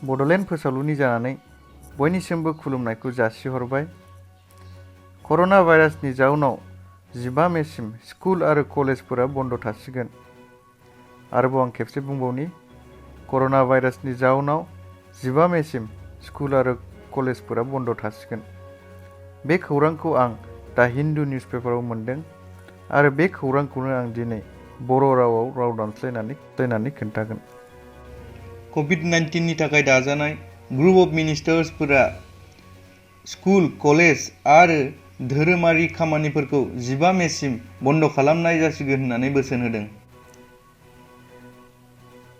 बड'लेण्ड फोसावलुनि जानानै बयनिसिमबो खुलुमनायखौ जासिहरबाय। कर'ना भाइरासनि जाउनाव 15 मेसिम स्कुल आरो कलेजफोरा बन्द थासिगोन। आरोबाव आं खेबसे बुंबावनि, कर'ना भाइरासनि जाउनाव 15 मेसिम स्कुल आरो कलेजफोरा बन्द थासिगोन। बे खौरांखौ आं दा हिन्दु निउसपेपाराव मोनदों आरो बे खौरांखौनो आं दिनै बर' रावाव राव दानस्लायनानै खोन्थागोन। कभिड-19 नि थाखाय दाजानाय ग्रुप अफ मिनिस्टार्सफोरा स्कुल, कलेज आरो धोरोमारि खामानिफोरखौ 15 मेसिम बन्द खालामनाय जासिगोन होननानै बोसोन होदों।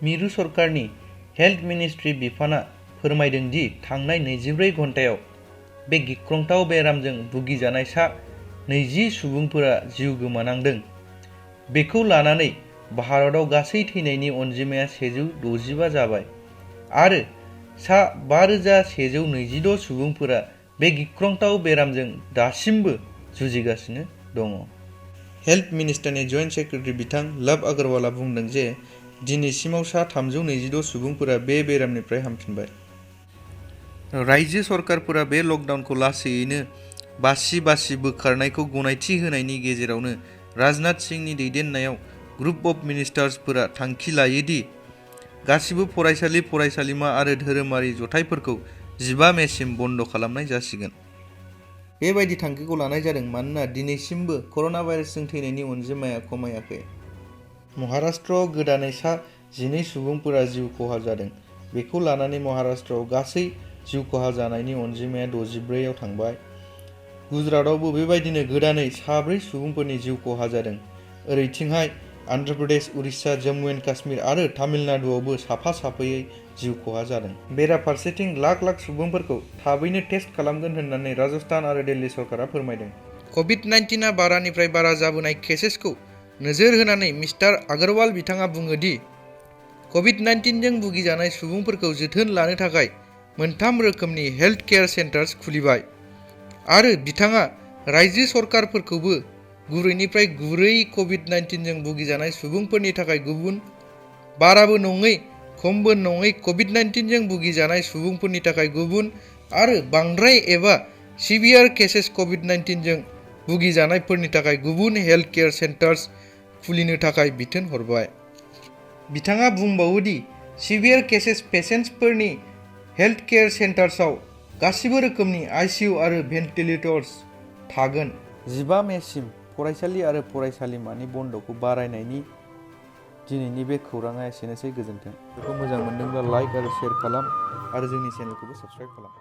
मिरु सरकारनि हेल्थ मिनिस्ट्रि बिफाना फोरमायदों दि थांनाय 24 घन्टायाव बे गिख्रंथाव बेरामजों भुगिजानाय सा 20 सुबुंफोरा जिउ गोमानांदों। बेखौ लानानै भारताव गासै थैनायनि अनजिमाया 165 जाबाय आरो सा 5126 सुबुंफोरा बे गिख्रंथाव बेरामजों दासिमबो जुजिगासिनो दङ। हेल्थ मिनिस्टारनि जइन्ट सेक्रेटारि बिथां लव अग्रवालआ बुंदों जे दिनैसिमाव सा 326 सुबुंफोरा बे बेरामनिफ्राय हामफिनबाय। रायजो सरकारफोरा बे लकडाउनखौ लासैयैनो बासि बोखारनायखौ गनायथि होनायनि गेजेरावनो राजनाथ सिंहनि दैदेननायाव ग्रुप अफ मिनिस्टार्सफोरा थांखि लायो दि गासिबो फरायसालि, फरायसालिमा आरो धोरोमारि जथायफोरखौ 15 मेसिम बन्द खालामनाय जासिगोन। बेबायदि थांखिखौ लानाय जादों मानोना दिनैसिमबो कर'ना भाइरासजों थैनायनि अनजिमाया खमायाखै। महाराष्ट्रआव गोदानै सा 12 सुबुंफोरा जिउ खहा जादों। बेखौ लानानै महाराष्ट्रआव गासै जिउ खहा जानायनि अनजिमाया 64 आव थांबाय। गुजरातआवबो बेबायदिनो गोदानै सा 4 सुबुंफोरनि जिउ खहा जादों। ओरैथिंहाय आन्ध्र प्रदेश, उरिष्या, जम्मु एन्ड काश्मीर आरो तामिलनाडुआवबो साफायै जिउ खहा जादों। बेराफारसेथिं लाख सुबुंफोरखौ थाबैनो टेस्ट खालामगोन होननानै राजस्थान आरो दिल्ली सरकारा फोरमायदों। कभिड-19 बारानिफ्राय बारा जाबोनाय केसेसखौ नोजोर होनानै मिस्टार अग्रवाल बिथाङा बुङो दि कभिड-19 जों भुगिजानाय सुबुंफोरखौ जोथोन लानो थाखाय 3 रोखोमनि हेल्थ केयार सेन्टार्स खुलिबाय आरो बिथाङा रायजो सरकारफोरखौबो गुरैनिफ्राय गुरै कभिड-19 जों भुगिजानाय सुबुंफोरनि थाखाय गुबुन, बाराबो नङै खमबो नङै कभिड-19 जों भुगिजानाय सुबुंफोरनि थाखाय गुबुन आरो बांद्राय एबा सिभियार केसेस कभिड-19 जों भुगिजानायफोरनि थाखाय गुबुन हेल्थ केयार सेन्टार्स खुलिनो थाखाय बिथोन हरबाय। बिथाङा बुंबावो दि सिभियार केसेस पेसेन्टफोरनि हेल्थ केयार सेन्टार्सआव गासिबो रोखोमनि आइसिइउ आरो भेन्टिलेटर्स थागोन। 15 मेसिम फरायसालि आरो फरायसालिमानि बन्द'खौ बारायनायनि दिनैनि बे खौराङा एसेनोसै। गोजोन्थों। बेखौ मोजां मोनदोंब्ला लाइक आरो शेयार खालाम आरो जोंनि चेनेलखौबो साबस्क्राइब खालाम।